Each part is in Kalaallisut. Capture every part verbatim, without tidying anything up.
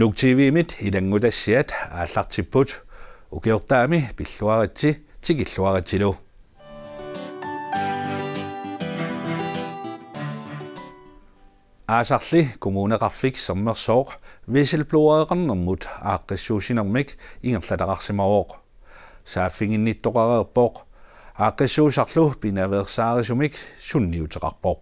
Nuuk T V-mit ilanngutassiat aallartipput, ukiortaami pilluaritsi tikilluaritsilu. Aasarli Kommuneqarfik Sermersooq whistleblowereqarnermut aaqqissuussinermik ingerlataqarsimavoq. Saaffiginnittoqareerpoq. Aaqqissuussarlu pinaveersaarisumik sunniuteqarpoq.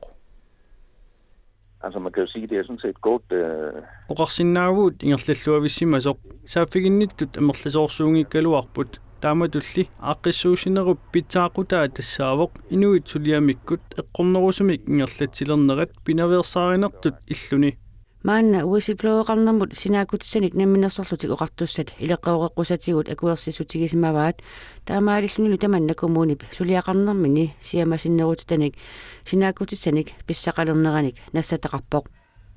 Altså man kan jo sige, det er sådan set gået øh, Oqarsinnaavugut ingerlalluavissimasoq. Saaffiginnittut amerlasoorsuunngikkaluarput. Taamatulli aaqqissuussinerup pitsaaqutaa tassaavoq inuit suliamikkut eqqornerusumik ingerlatsilernerat pinaveersaarinertut illuni. Maanna whistleblowereqarnermut sinaakkutissanik namminersorlutik oqartussat ileqqooreqqusatigut akuersissutigisimavaat. Taamaalillunilu tamanna kommunip suliaqarnermini siammasinnerutitanik sinaakkutissanik pissaqalerneranik nassataqarpoq.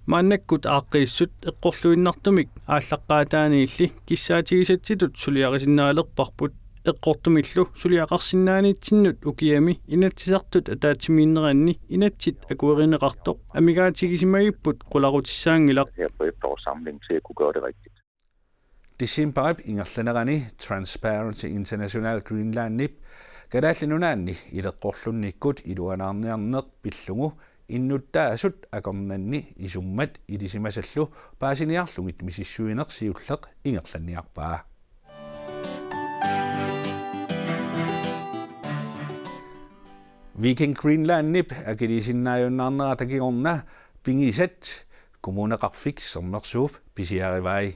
Maannakkut aaqqiissut eqqorluinnartumik aallaqqaataaniilli kissaatigisatsitut suliarisinnaalerparput. Eqqortumillu suliaqarsinnaanitsinnut ukiami Inatsisartut ataatsimiinneranni inatsit akuerineqartoq amigaatigisimagipput qularutissaanngilaq. Her på efterårssamlingen til at kunne gøre det rigtigt. Decembarip ingerlanerani Transparency International Greenlandip Kalaallit Nunaanni ileqqorlunnikkut iluanaarniarneq pillugu innuttaasut akornanni isummat ilisimasallu paasiniarlugit misissuineq siulleq ingerlanniarpaa. Viking Greenlandip akiliisinnaajunnaarnerata kingorna pigisat Kommuneqarfik Sermersuup pisiarivai.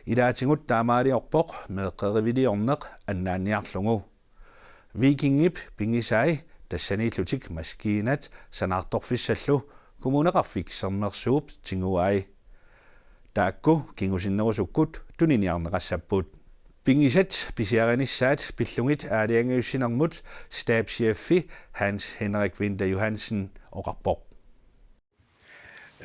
Ilaatigut taamaaliorpoq meeqqeriviliorneq annaanniarlugu. Vikingip pigisai tassaniillutik maskiinat sanaartorfissallu Kommuneqarfik Sermersuup tiguai. Taakku kingusinnerusukkut tuniniarneqassapput. Pigisat pisiarinissaat pillugit aalajangiussinermut stabschefi Hans Henrik Winther Johansen oqarpoq.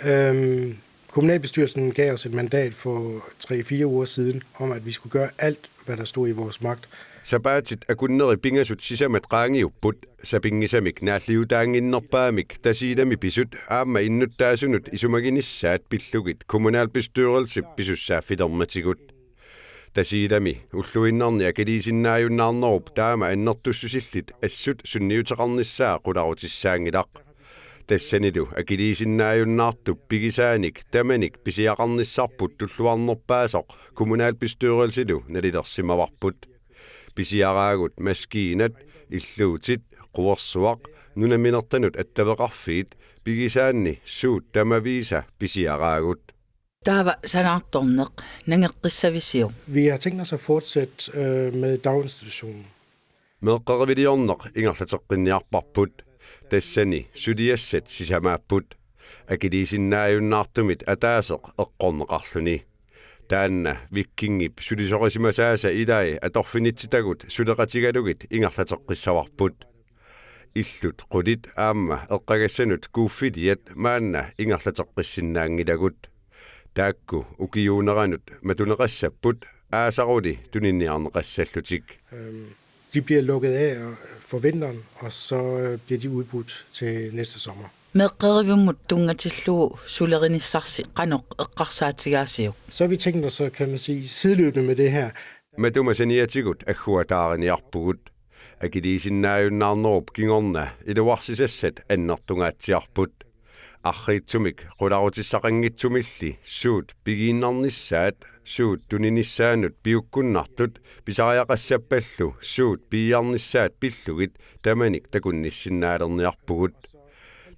Øhm, kommunalbestyrelsen gav os et mandat for tre-fire uger siden om, at vi skulle gøre alt, hvad der stod i vores magt. Sapaatit akunneri pingasut sisamat qaangiupput, sapinngisamik naalliutaannginnerpaamik Tasiilami pisut aamma innuttaasunut isumaginissaat pillugit kommunalbestyrelsip pisussaaffilermatigut. Tasiilami ulluinnarni akiliisinnaajunnaarnerup taama annertussusillit assut sunniuteqarnissaa qularutissaanngilaq. Tassanilu akiliisinnaajunnaartup pigisaanik tamanik pisiaqarnissarput tulluarnerpaasoq kommunalbestyrelsilu nalilersimavarput. Pisiaraagut maskiinat, illuutit, quersuaq, nunaminertanut attaveqarfiit, pigisaanni suut tamaviisa pisiaraagut. Taava sanaartorneq nangeqqissavisiuk? Vi har tænkt os at fortsætte øh, med daginstitutionen. Meeqqeriviliorneq ingerlateqqinniarparput. Tassani suliassat sisamaapput. Akiliisinnaajunnaartumit ataaseq eqqorneqarluni. Taanna Vikingip sulisorisimasaasa ilai atorfinitsitagut suleqatigalugit ingerlateqqissavarput. Illut qulit aamma eqqagassanut kuuffiliat maanna ingerlateqqissinnaanngilagut. Taakku ukiuuneranut matuneqassapput aasaruli tuniniarneqassallutik. Øhm, de bliver lukket af for vinteren, og så øh, bliver de udbudt til næste sommer. Meeqqerivimmut tunngatillugu sulerinissarsi qanoq eqqarsaatigaasiuk? Så har vi tænkt os, kan man sige, sideløbende med det her. Matuma saniatigut agguataariniarpugut. Akiliisinnaajunnaarnerup kingorna iluarsisassat annertungaatsiarput. Arriitsumik qularutissaqanngitsumilli suut pigiinnarnissaat, suut tuninissaannut piukkunnartut pisariaqassappallu suut piiarnissaat pillugit tamanik takunnissinnaalerniarpugut.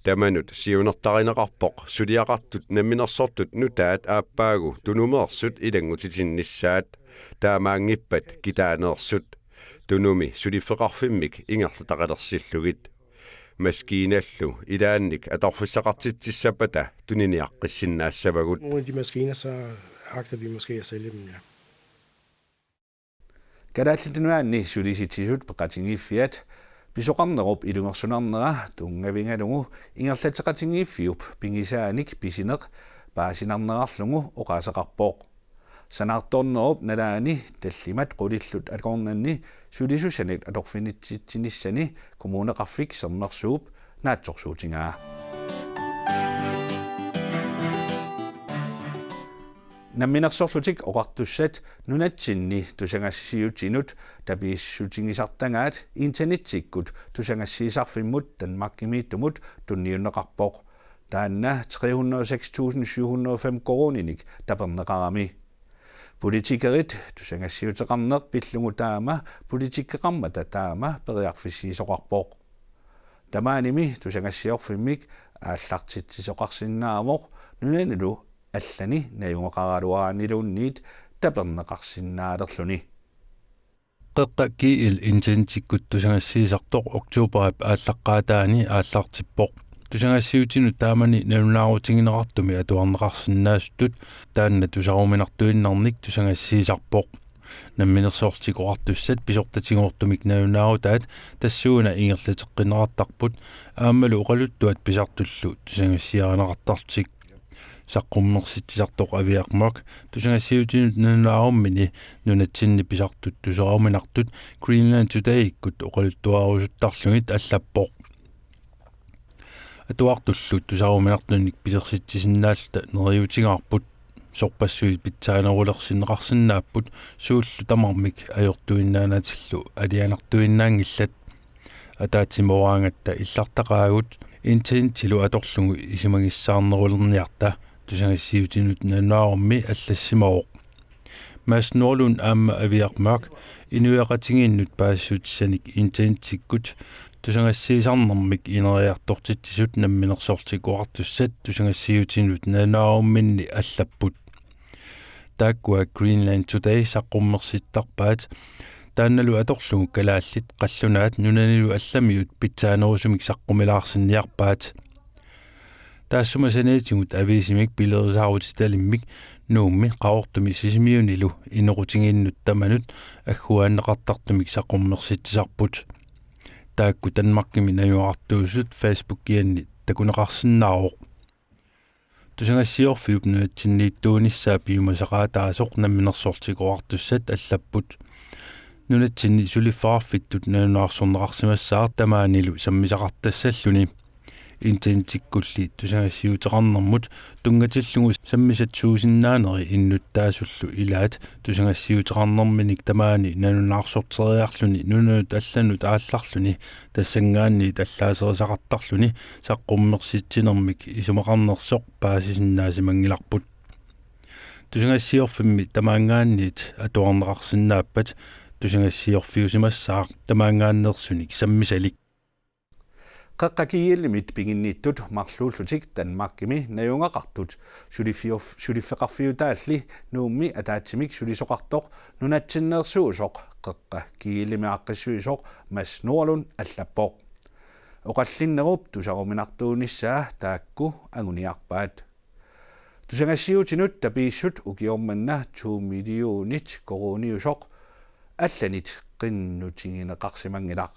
Tamanut siunertarineqarpoq suliaqartut namminersortut nutaat aappaagu Tunumeersut ilanngutitinnissaat, taamaanngippat kitaaneersut. Tunumi suliffeqarfimmik ingerlataqalersillugit. Maskiinallu ilaannik atorfissaqartitsissappata tuniniaqqissinnaassavagut. Nogle af de maskiner, så agter vi måske at sælge dem, ja. Kalaallit Nunaanni Sulisitsisut Peqatigiiffiat pisoqarnerup ilungersunarnera tunngavigalugu ingerlatseqatigiiffiup pigisaanik pisineq paasinarnerarlugu oqaaseqarpoq. Sanaartornerup nalaani tallimat qulillut akornanni sulisusanik atorfinitsitsinissani Kommuneqarfik Sermersuup naatsorsuutigaa. Namminersorlutik Oqartussat nunatsinni tusagassiutinut tapiissutigisartagaat internettikkut tusagassiisarfimmut Danmarkimiittumut tunniunneqarpoq. Taanna tre hundrede og seks tusind syv hundrede og fem koruuninik taperneqarami. Politikerit tusagassiuteqarneq pillugu taama politikeqarmata taama periarfissiisoqarpoq. Tamaanimi tusagassiorfimmik aallartitsisoqarsinnaavoq nunanilu allani najugaqaraluaraniluunniit taperneqarsinnaalerluni. Qeqqa G L internettikkut tusagassiisartoq oktoberip aallaqqaataani aallartippoq. Tusagassiutinut taamani nalunaarutigineqartumi atuarneqarsinnaasutut taanna tusaruminartuinnarnik tusagassiisarpoq. Namminersorlutik Oqartussat pisortatigoortumik nalunaarutaat tassuuna ingerlateqqinneqartarput aammalu oqaluttuat pisartullu tusagassiarineqartarlutik. Saqqummersitsisartoq Aviaq Mørch tusagassiutinut nalunaarummini nunatsinni pisartut tusaruminartut Greenland Today-ikkut oqaluttuarusuttarlugit allappoq. Atuartullu tusaruminartunik pilersitsisinnaalluta neriuutigaarput. Sorpassuit pitsaanerulersinneqarsinnaapput suullu tamarmik ajortuinnaanatillu alianartuinnaanngillat. Ataatsimooraangatta illartaqaagut internettilu atorlugu isumagissaarnerulerniarta tusagassiutinut nalunaarummi allassimavoq. Mads Nordlund aamma Aviaq Mørch inuiaqatigiinnut paasissutissanik internettikkut tusagassiisarnermik ineriartortitsisut Namminersorlutik Oqartussat tusagassiutinut nalunaarumminni allapput. Taakkua Greenland Today saqqummersittarpaat taannalu atorlugu kalaallit qallunaat nunanilu allamiut pitsaanerusumik saqqumilaarsinniarpaat. Taassuma saniatigut aviisimik pilerisaarutitalimmik Nuummi, Qaqortumi Sisimiunilu inoqutigiinnut tamanut agguaanneqartartumik saqqummersitsisarput. Taakku Danmarkimi najugaqartuusut Facebookianni takuneqarsinnaavoq. Tusagassiorfiup nunatsinniittuunissaa piumasaqaataasoq Namminersorlutik Oqartussat allapput. Nunatsinni suliffeqarfittut nalunaarsorneqarsimassaaq tamaanilu sammisaqartassalluni. Internettikkulli tusagassiuteqarnermut tunngatillugu sammisat suusinnaaneri innuttaasullu ilaat tusagassiuteqarnerminik tamaani nalunaarsorteriarluni nunanut allanut aallarluni tassanngaanniit allaaserisaqartarluni saqqummersitsinermik isumaqarnersoq paasisinnaasimangilarput. Tusagassiorfimmi tamaanngaanniit atuarneqarsinnaappat tusagassiorfiusimassaaq tamaanngaanneersunik sammisalik. Qeqqa G L-imit piginnittut marluullutik Danmarkimi najugaqartut suliffiorf-, suliffeqarfiutaalli Nuummi ataatsimik sulisoqartoq nunatsinneersuusoq Qeqqa G L-imi aaqqissuisoq Mads Nordlund allappoq. Oqallinnerup tusaruminartuunissaa taakku anguniarpaat. Tusagassiutinut tapiissut ukioq manna to millionit koruuniusoq allanit qinnutigineqarsimanngilaq.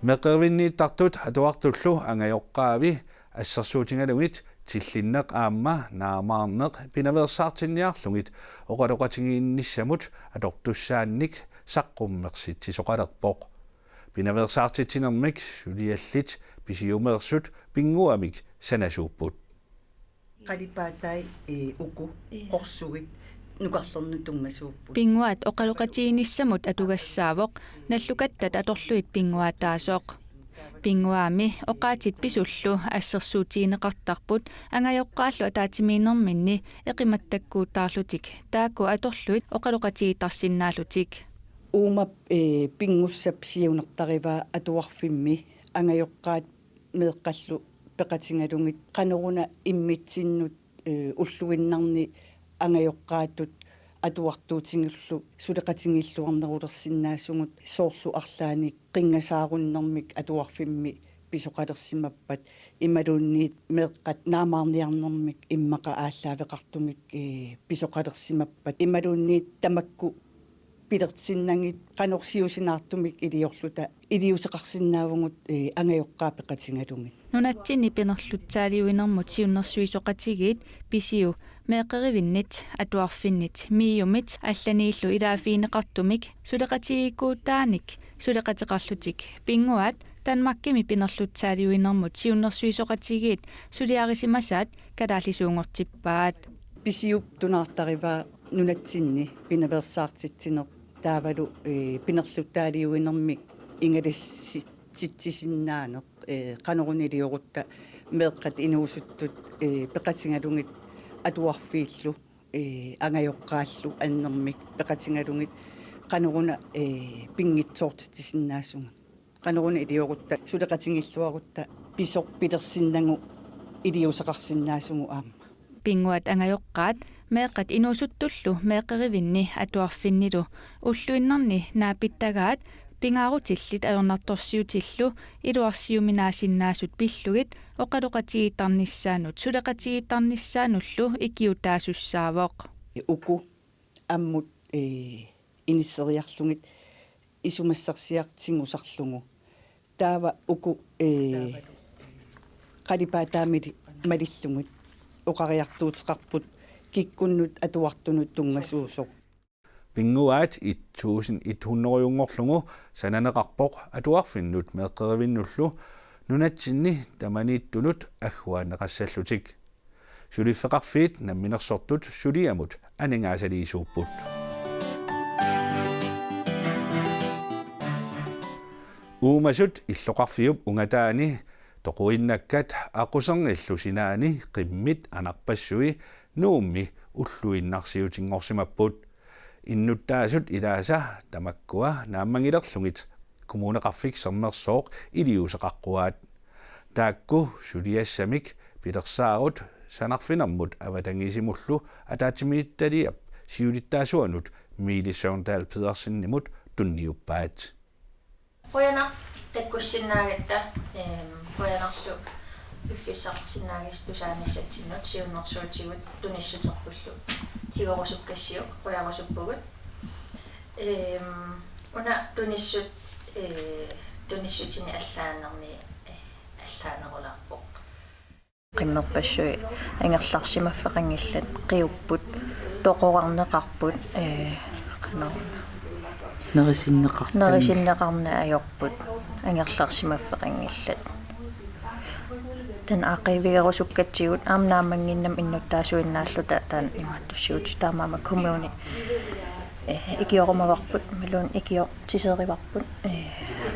Meeqqerivinniittartut atuartullu angajoqqaavi assersuutigalugit tillinneq aamma naamaarneq pinaveersaartinniarlugit oqaloqatigiinnissamut atortussaannik saqqummersitsisoqalerpoq. Pinaveersaartitsinermik suliallit pisiumeersut pinnguamik sanasuupput. Qalipaatai, ee, uku, ja, qorsugit nukarlernut tunngasuupput. Pinnguaat oqaloqatigiinnissamut atugassaavoq nallukattat atorlugit pinnguaataasoq. Pinnguaami oqaatsit pisullu assersuutigineqartarput angajoqqaallu ataatsimiinnerminni eqimattakkuutaarlutik taakku atorlugit oqaloqatigiittarsinnaallutik. Uuma, ee, pinngussap siunertarivaa atuarfimmi angajoqqaat meeqqallu peqatigalugit qanoruna immitsinnut, ee, ulluinnarni angajoqqaatut atuartuutigalugit suleqatigiilluarnerulersinnaasugut soorlu arlaannik qinngasaarunnermik atuarfimmi pisoqalersimappat imaluunniit meeqqat naamaarniarnermik immaqa aallaaveqartumik, ee, pisoqalersimappat imaluunniit tamakku pilersinnagit qanoq siusinaartumik iliorluta iliuuseqarsinnaavugut, ee, angajoqqaat peqatigalugit. Nunatsinni pinerlutsaaliuinermut siunnersuisoqatigiit Pisiu meeqqerivinnit, atuarfinnit, MIO-mit allaniillu ilaaffigineqartumik suleqatigiikkuutaanik suleqateqarlutik pinnguaat Danmarkimi pinerlutsaaliuinermut siunnersuisoqatigiit suliarisimasaat kalaallisuunngortippaat. Pisiup tunaartarivaa nunatsinni pinaveersaartitsineq taavalu, eh, pinerlutsaaliuinermik ingalisi-, -sitsisinnaaneq, eh, qanoruna iliorutta meeqqat inuusuttut, eh, peqatigalugit atuarfiillu, eh, angajoqqaallu annermik peqatigalugit qanoruna, eh, pinngitsoortitsisinnaasunga. Qanoruna iliorutta suleqatigiilluarutta pisoq pilersinnagu iliuuseqarsinnaasugut aamma. Pinnguat angajoqqaat meeqqat inuusuttullu meeqqerivinni atuarfinnilu ulluinnarni naapittagaat pingaarutillit ajornartorsiutillu iluarsiuminaasinnaasut pillugit oqaloqatigiittarnissaannut suleqatigiittarnissaannullu ikiuutaasussaavoq. Uku ammut, eh, inisseriarlugit isumassarsiaq tigusarlugu. Taava uku, eh, qalipaataamili malillugit oqariartuuteqarput kikkunnut atuartunut tunngasuusoq. Pinnguaat et tusind et hundredenngorlugu sananeqarpoq atuarfinnut meeqqerivinnullu nunatsinni tamaniittunut agguaanneqassallutik. Suliffeqarfiit namminersortut suliamut aningaasaliisuupput. Uumasut illoqarfiup ungataani toquinnakkat aqquserngillu sinaani qimmit anarpassui Nuummi ulluinnarsiutinngorsimapput. Innuttaasut ilaasa tamakkua naammanngilerlugit Kommuneqarfik Sermersooq iliuuseqaqquaat. Taakku suliassamik pilersaarut sanarfinermut avatangiisimullu ataatsimiititaliap siulittaasuanut Mille Søvndal Pedersenimut tunniuppaat. Qujanaq takkussinnaagatta, ehm, qujanarlu piffissaqarsinnaagassi tusaanissatsinnut siunnersuutigut tunissuterpullu. Tigorusukkassiuk, qujarusuppugut. Ehm, una tunissut, eh, tunissutini allaanerni, eh, allaanerulaarpoq. Qimmerpassui angerlarsimaffeqanngillat qiupput, toqorarneqarput, eh, qanoq. Nerisinneqartut. Nerisinneqarneq ajorput, angerlarsimaffeqanngillat. Taanna aaqqiivigerusukkatsigu aamma naammannginnama innuttaasuinnaalluta taanna imaattussiuutit taamaammat kommuni, eh, ikiorumavarput, imaluunniit ikiortiserivarput, eh,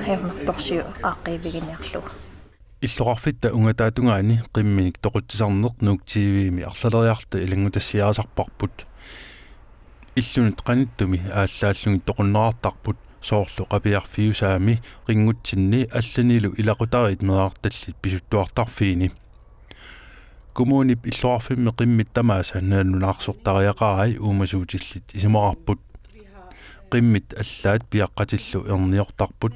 ajornartorsiut aaqqiiviginiarlugu. Illoqarfitta ungataatungaani qimminik toqutsisarneq Nuuk T V-mi arlaleriarluta ilanngutassiarisarparput. Illunut qanittumi aallaallugit toqunnerartarput soorlu Qapiarfiusaami, Rinngutsinni allanilu ilaqutariit meerartallit pisuttuartarfiini. Kommunip illoqarfimmi qimmit tamaasa nalunaarsortariaqarai uumasuutillit isumaqarput. Qimmit allaat piaqqatillu erniortarput.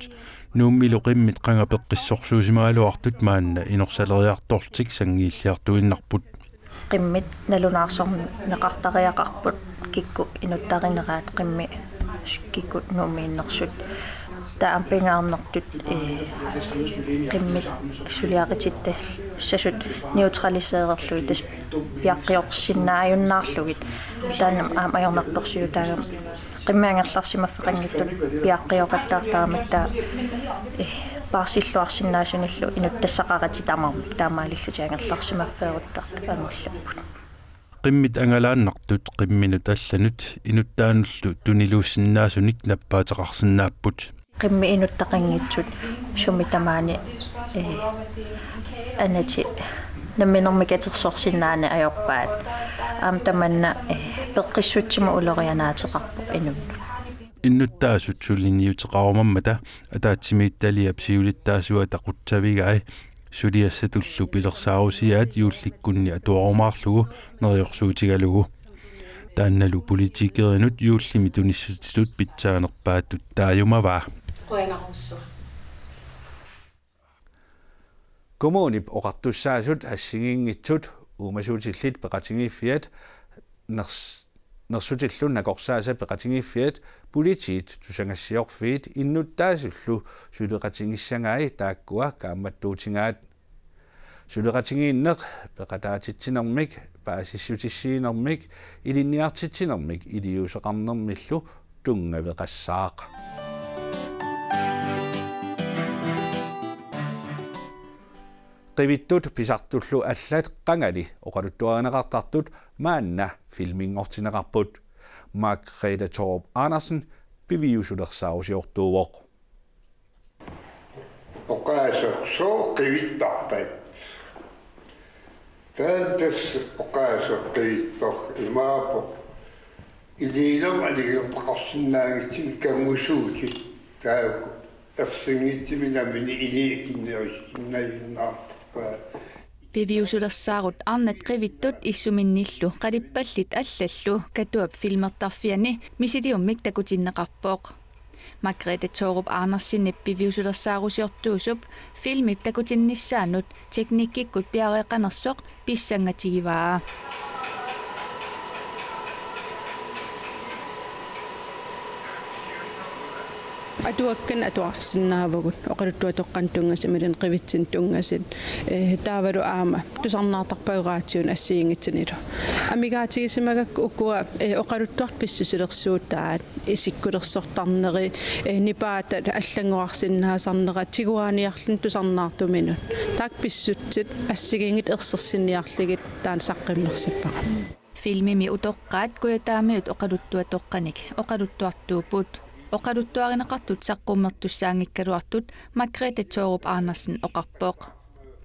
Nuummilu qimmit qanga peqqissorsuusimagaluartut maanna inorsaleriartorlutik sanngiilliartuinnarput. Qimmit nalunaarsorneqartariaqarput kikkut inuttarineraat qimmit kikkut Nuummiinnersut. Taava pingaarnertut, eh, qimmit suliaritittassasut neutralisererlugit tassa piaqqiorsinnaajunnaarlugit. Taanna aamma ajornartorsiutaagami qimmit angerlarsimaffeqanngitsut piaqqioqattaartaramikku, eh, paarsilluarsinnaasunillu inuttassaqaratik tamarmik taamaalillutik angerlarsimaffeeruttartut angullapput. Qimmit angalaannartut qimminut allanut inuttaanullu tuniluussinnaasunik nappaateqarsinnaapput. Qimmit inuttaqanngitsut sumi tamaani, eh, anatik namminermi katersorsinnaaneq ajorpaat. Aamma tamanna, eh, peqqissutsimut ulorianaateqarpoq inunnut. Innuttaasut suliniuteqarumammata ataatsimiititaliap siulittaasuata qutsavigai suliassatullu pilersaarusiaat juullikkunni atuarumaarlugu neriorsuutigalugu. Taannalu politikerinut juullimi tunissutitut pitsaanerpaatut taajumavaa. Qujanarujussuaq. Kommunip oqartussaasut assigiinngitsut uumasuutillit peqatigiiffiat ners-, nersutillu nakorsaasa peqatigiiffiat, politiit, tusagassiorfiit innuttaasullu suleqatigissagai taakkua kaammattuutigaat. Suleqatigiinneq peqataatitsinermik, paasissutissiinermik, ilinniartitsinermik iliuuseqarnermillu tunngaveqassaaq. Qivittut pisartullu allat qangali oqaluttuarineqartartut maanna filminngortinneqarput. Margrethe Thorup Andersen piviusulersaarusiortuuvoq. Oqaaseq sooq qivittarpat? Taanna tassa oqaaseq qivittoq imaappoq: Iliulermik aningaasaqarsinnaanngitsumik kangusuutit taakku ersinngitsumik nammineq iliuukinnerussinnaajunnaartarpaat. Piviusulersaarut arnat qivittut issuminnillu qalippallit allallu Katuap filmertarfiani misiliummik takutinneqarpoq. Margrethe Thorup Andersenip piviusulersaarusiortuusup filmip takutinnissaanut teknikkikkut piareeqqanersoq pissangatigivaa. Atuakkanik atuarsinnaavugut oqaluttuatoqqanut tunngasut imaluunniit qivitsinnut tunngasut, eh, taavalu aamma tusarnaartarpagut raatiunut assigiinngitsunilu. Amigaatigisimagat ukua, eh, oqaluttuartut pissusilersuutaat, isikkulersortarneri, eh, nipaatat allanngorarsinnaasarnerat tiguaaniarluni tusarnaartuminut. Taakku pissutsit assigiinngitsut ersersinniarlugit taanna saqqummersippara. Filmimi utoqqaat Kujataamiut oqaluttuatoqqanik oqaluttuartuupput. Oqaluttuarineqartut saqqummertussaanngikkaluartut Margrethe Thorup Andersen oqarpoq.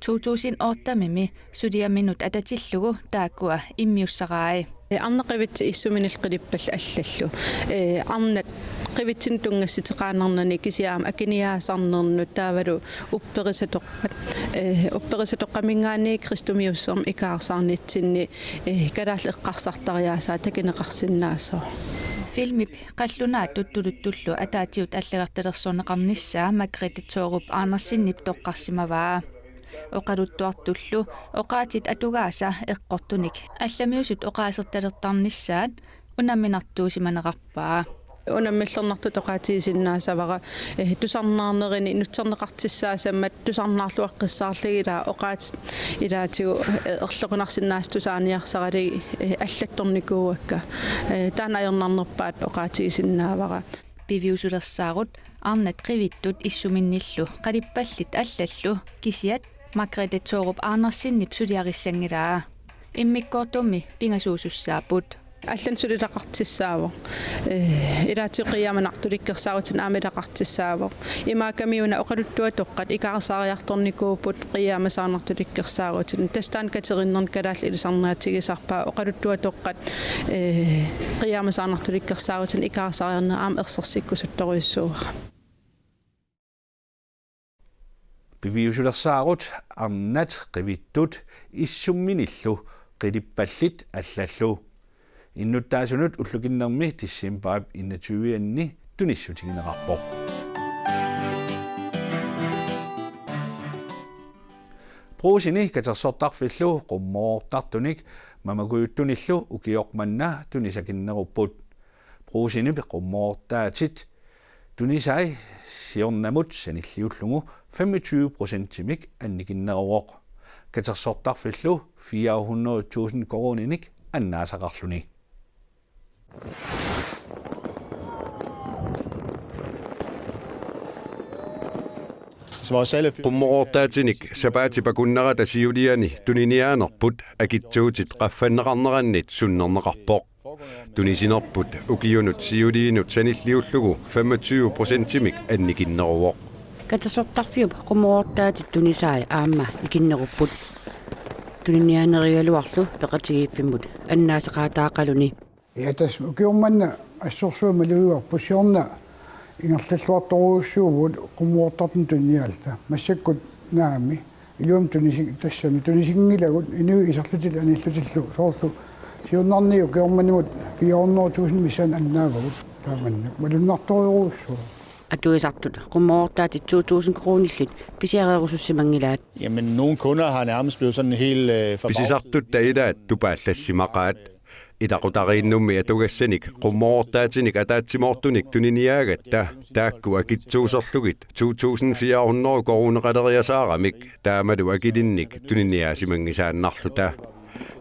To tusind otte-mi suliaminut atatillugu taakkua immiussarai. Eh, arnat qivitsit issuminnillu qalippallit allallu. Eh, arnat qivitsinnut tunngassuteqaannarnani kisianni aamma akiniaasarnernut taavalu upperisatoqqat, eh, upperisatoqqaminngaanniit kristumiussermik ikaarsaarnitsinni, eh, kalaallit eqqarsartariaasaat takuneqarsinnaasoq. Filmip qallunaatut tuluttullu ataatigut allagartalersorneqarnissaa Margrethe Thorup Andersenip toqqarsimavaa. Oqaluttuartullu oqaatsit atugaasa eqqortunik allamiusut oqaasertalertarnissaat unamminartuusimanerarpaa. Unammillernartutut oqaatigisinnaassavara, eh, tusarnaarnerini nutserneqartussaasammat tusarnaarluaqqissaarlugit ilaa oqaatsit ilaatigut, eh, erloqinarsinnaasut tusaaniarsaralugit, eh, allattornikuuakka. Eh, taanna ajornarnerpaatut oqaatigisinnaavara. Piviusulersaarut arnat qivittut issuminnillu qalippallit allallu kisiat Margrethe Thorup Andersenip suliarissanngilaa. Immikkoortumik pingasuusussaapput. Allanik suli ilaqartussaavoq. Eh, ilaatigut qiiaamut nartulikkersaarutit aamma ilaqartussaavoq. Imaakkami una oqaluttuatoqqat ikaarsaariartornikuupput qiiaamut saarnartulikkersaarutit. Tassa taanna kateriinnarnik kalaallit ilisarnaatigisarpaat oqaluttuatoqqat, eh, qiiaamut saarnartulikkersaarutit ikaarsaariarnerat aamma ersersikkusuttorujussuuara. Piviusulersaarut arnat qivittut issuminnillu qalippallit allallu. Innuttaasunut ullukinnermi decembarip enogtyve-anni tunissutigineqarpoq. Brugseni katersortarfillu qummoortartunik mamakujuttunillu ukioq manna tunisakinnerupput. Brugsenip qummoortaatit tunisai siornamut sanilliullugu femogtyve procentimik annikinneruvoq. Katersortarfillu fire hundrede tusind koruuninik annaasaqarluni. Qummoroortaatinik sapaatip akunnerata siuliani tuniniaanerput akitsuutit qaffanneqarnerannit sunnerneqarpoq. Tunisinerput ukiunut siuliinut sanilliullugu femogtyve procentimik annikinneruvoq. Katersortarfiup qummoroortaatit tunisai aamma ikinnerupput. Tuniniaanerigaluarlu peqatigiiffimmut annaasaqaataaqaluni. Ja, tassa ukioq manna assorsuaq malugivarput, siorna ingerlalluartorujussuuvugut qummoroortartunik tuniniaalluta. Massakkut naamik, iluamik tunisi-, tassami tunisinngilagut inuit iserlutillu anillutillu, soorlu siornarni ukioq manna fire hundrede tusind missaani annaavagut taamannak. Malunnartorujussuuvoq. Atuisartut qummoroortaatit to tusind koruunillit pisiareerusussimanngilaat. Jamen, nogle kunder har nærmest blevet sådan helt, øh, forbavset. Pisisartutta ilaat tupaattassimaqaat. Ilaqutariinnummi atugassanik qummoroortaatinik ataatsimoortunik tuniniaagatta taakku akitsuuserlugit to tusind fire hundrede koruuneqaleriasaaramik taamalu akilinnik tuniniaasimanngisaannarluta.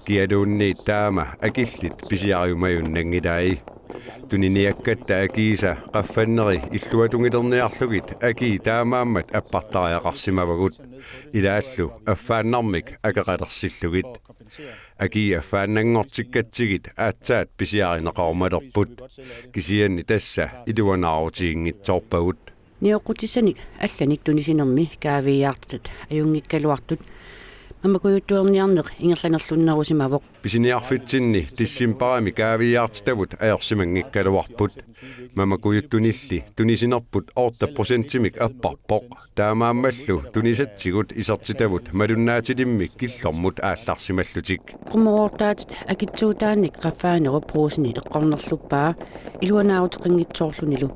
Kialuunniit taama akillit pisiariumajunnanngilai. Tuniniakkatta akiisa qaffanneri illuatungiliorniarlugit akii taamaammat appartariaqarsimavagut. Ilaallu affaannarmik akeqalersillugit. Akii affaannanngortikkatsigit aatsaat pisiarineqarumalerput. Kisianni tassa iluanaarutiginngitsoorpagut. Nioqqutissanik allanik tunisinermi kaaviiaartitat ajunngikkaluartut mamakujuttuerniarneq ingerlanerlunnerusimavoq. Pisiniarfitsinni decembarimi kaaviiaartitavut ajorsimanngikkaluarput. Mamakujuttunilli tunisinerput otte procentimik apparpoq. Taamaammallu tunisatsigut isertitavut malunnaatilimmik killormut aallarsimallutik. Qummoroortaatit akitsuutaannik qaffaanerup Brugsenip eqqornerluppaa iluanaaruteqanngitsoorlunilu.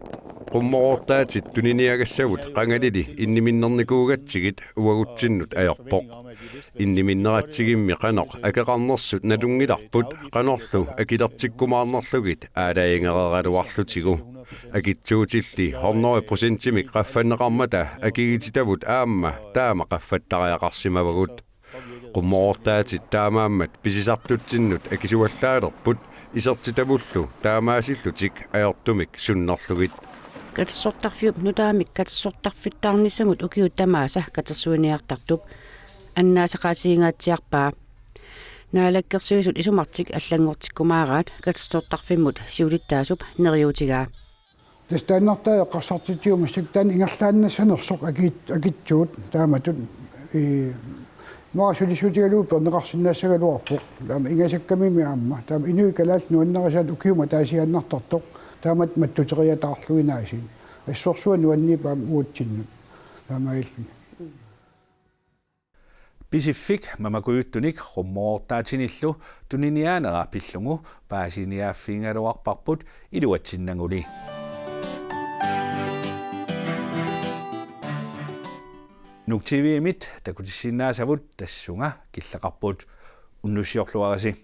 Qummoroortaatit tuniniagassavut qangalili inniminnernikuugatsigit uagutsinnut ajorpoq. Inniminneratsigimmi qanoq akeqarnersut nalunngilarput qanorlu akilertikkumaarnerlugit aalajangereeraluarlutigu. Akitsuutilli hundrede procentimik qaffanneqarmata akigititavut aamma taama qaffattariaqarsimavagut. Qummoroortaatit taamaammat pisisartutsinnut akisuallaalerput isertitavullu taamaasillutik ajortumik sunnerlugit. Katersortarfiup nutaamik katersortarfittaarnissamut ukiut tamaasa katersuiniartartup annaasaqaatigingaatsiarpaa. Naalakkersuisut isumartik allanngortikkumaaraat katersortarfimmut siulittaasup neriuutigaa. Tassa taannartaa eqqarsartitsiumassak taanna ingerlaannassanersoq akit-, akitsuut taamatut, ii, immaqa sulissuutigalugu peerneqarsinnaassagaluarpoq. Taama ingasakkamimi aamma. Taama inuit kalaallit nuannarisaat ukiumut ataasiaannartartoq. Taamatut mattuteriataarluinnaasiit. Assorsuaq nuanniippoq aamma uatsinnut. Taamaalilluni. Pisiffik mamakujuttunik qummoroortaatinillu tuniniaanera pillugu paasiniaaffigigaluarparput iluatsinnaguli. Nuuk T V-mit takutissinnaasavut tassunga killeqarput. Unnussiorluarisi.